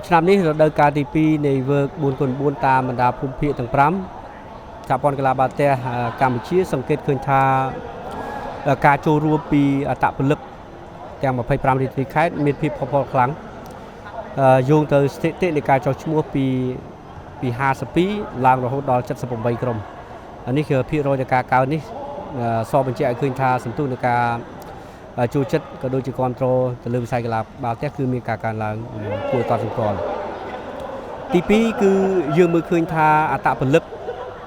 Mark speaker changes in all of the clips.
Speaker 1: ឆ្នាំនេះរដូវកាលទី2នៃវើក4គុណ4តាមបណ្ដាភូមិភាគទាំង5សហព័ន្ធកីឡាបាល់ទះកម្ពុជាសង្កេតឃើញថាការចូលរួមពីអត្តពលិកទាំង25រាជធានីខេត្តមានភាពផុសផុលខ្លាំងយោងទៅស្ថិតិនៃការចុះឈ្មោះពី52ឡើងរហូតដល់78ក្រុមនេះគឺភាគរយនៃការកើននេះសបញ្ជាក់ឲ្យឃើញថាសន្ទុះនៃការចូលចិត្តក៏ដូចជាគ្រប់គ្រងទៅលើវិស័យកីឡាបាល់ទះគឺមានការកើនឡើងគួរឲ្យកត់សម្គាល់ទី2គឺយើងមើលឃើញថាអត្តពលិក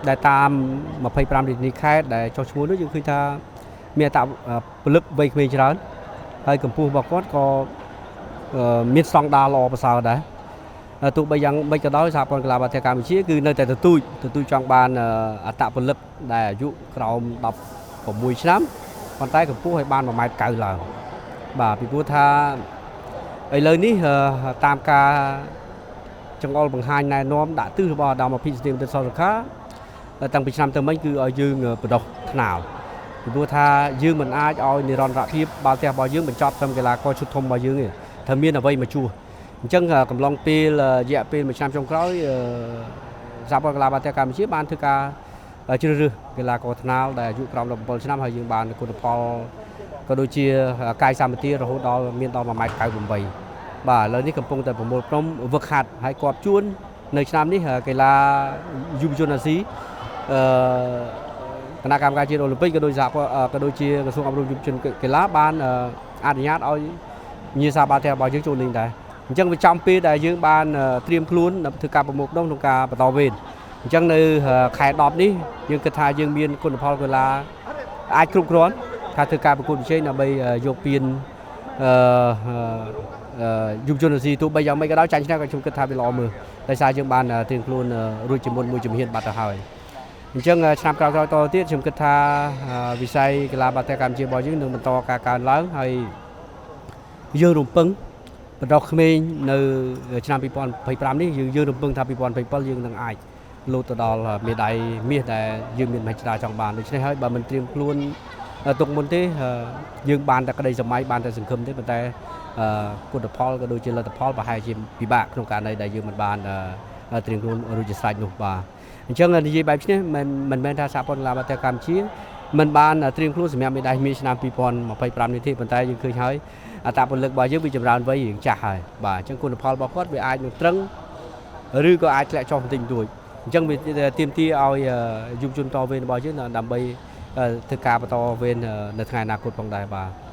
Speaker 1: ដែលតាម25រាជធានីខេត្តដែលចុះឈ្មោះនោះយើងឃើញថាមានអត្តពលិកវ័យក្មេងច្រើនហើយកម្ពស់របស់គាត់ក៏មានស្តង់ដារល្អប្រសើរដែរទោះបីយ៉ាងម៉េចក៏ដោយសហព័ន្ធកីឡាបាល់ទះកម្ពុជាគឺនៅតែទទូចចង់បានអត្តពលិកដែលអាយុក្រោម16ឆ្នាំប៉ុន្តែកម្ពស់ឲ្យបាន1.9ម៉ែត្រឡើងបាទពីព្រោះថាឥឡូវនេះតាមការចង្អុលបង្ហាញណែនាំដាក់ទិសរបស់អាដាមអភិស្ទេមទិសសុខាតាំងពីឆ្នាំទៅមិញគឺឲ្យយើងបដោះថ្នាលពីព្រោះថាយើងមិនអាចឲ្យនិរន្តរភាពបាល់ទះរបស់យើងបញ្ចប់ត្រឹមកីឡាករឈុតធំរបស់យើងទេត្រូវមានអ្វីមកជួសអញ្ចឹងកំឡុងពេលរយៈពេលមួយឆ្នាំចុងក្រោយសហព័ន្ធកីឡាបាល់ទះកម្ពុជាបានធ្វើការជ្រើសរើសកីឡាករថ្នាលដែលអាយុក្រោម17ឆ្នាំហើយយើងបានគុណផលក៏ដូចជាកាយសម្បទារហូតដល់មានដល់1.98ម៉ែត្របាទឥឡូវនេះកំពុងតែប្រមូលផ្ដុំវឹកហាត់ហើយគាត់ជួននៅឆ្នាំនេះកីឡាយុវជនអាស៊ីអឺគណៈកម្មការជាតិអូឡ িম্ ពិកក៏ដូចសហក៏ដូចជាក្រសួងអប់រំយុវជនកីឡាបានអនុញ្ញាតឲ្យញាសាបាល់ទះរបស់យើងចូលលេងដែរអញ្ចឹងវាចំពេលដែលយើងបានត្រៀមខ្លួនធ្វើការប្រមូលផ្ដុំក្នុងការបន្តវេនអញ្ចឹងនៅខែ10នេះយើងគិតថាយើងមានគុណផលកីឡាអាចគ្រប់គ្រាន់ថាធ្វើការប្រកួតប្រជែងដើម្បីយកពានអឺយុវជនអាស៊ីទោះបីយ៉ាងម៉េចក៏ដោយចាញ់ឈ្នះក៏ខ្ញុំគិតថាវាល្អមើលដោយសារយើងបានត្រៀមខ្លួនរួចជាមុនមួយជំហានបាត់ទៅហើយអញ្ចឹងឆ្នាំក្រោយៗតទៅទៀតខ្ញុំគិតថាវិស័យកីឡាបាល់ទះកម្ពុជារបស់យើងនឹងបន្តការកើនឡើងហើយយើងរំពឹងបណ្ដោះក្មេងនៅឆ្នាំ2025នេះយើងរំពឹងថា2027យើងនឹងអាចលោតទៅដល់មេដាយមាសដែលយើងមានមហិច្ឆតាចង់បានដូច្នេះហើយបើមិនត្រៀមខ្លួនទុកមុនទេយើងបានតែក្តីសម័យបានតែសង្ឃឹមទេប៉ុន្តែគុណផលក៏ដូចជាលទ្ធផលប្រហែលជាពិបាកក្នុងករណីដែលយើងមិនបានត្រៀមខ្លួនរួចជាស្រេចនោះបាទអញ្ចឹងនិយាយបែបនេះមិនមែនថាសហព័ន្ធកីឡាបាល់ទះកម្ពុជាមិនបានត្រៀមខ្លួនសម្រាប់មេដាយមាសឆ្នាំ2025នេះទេប៉ុន្តែយើងឃើញហើយអត្តពលិករបស់យើងវាចម្រើនវ័យរៀងចាស់ហើយបាទអញ្ចឹងគុណផលរបស់គាត់វាអាចនឹងត្រឹងឬក៏អាចធ្លាក់ចុះបន្តិចបន្តួចអញ្ចឹងវាទាមទារឲ្យយុវជនតវេនរបស់យើងដើម្បីធ្វើការបន្តវេននៅថ្ងៃអនាគតផងដែរបាទ។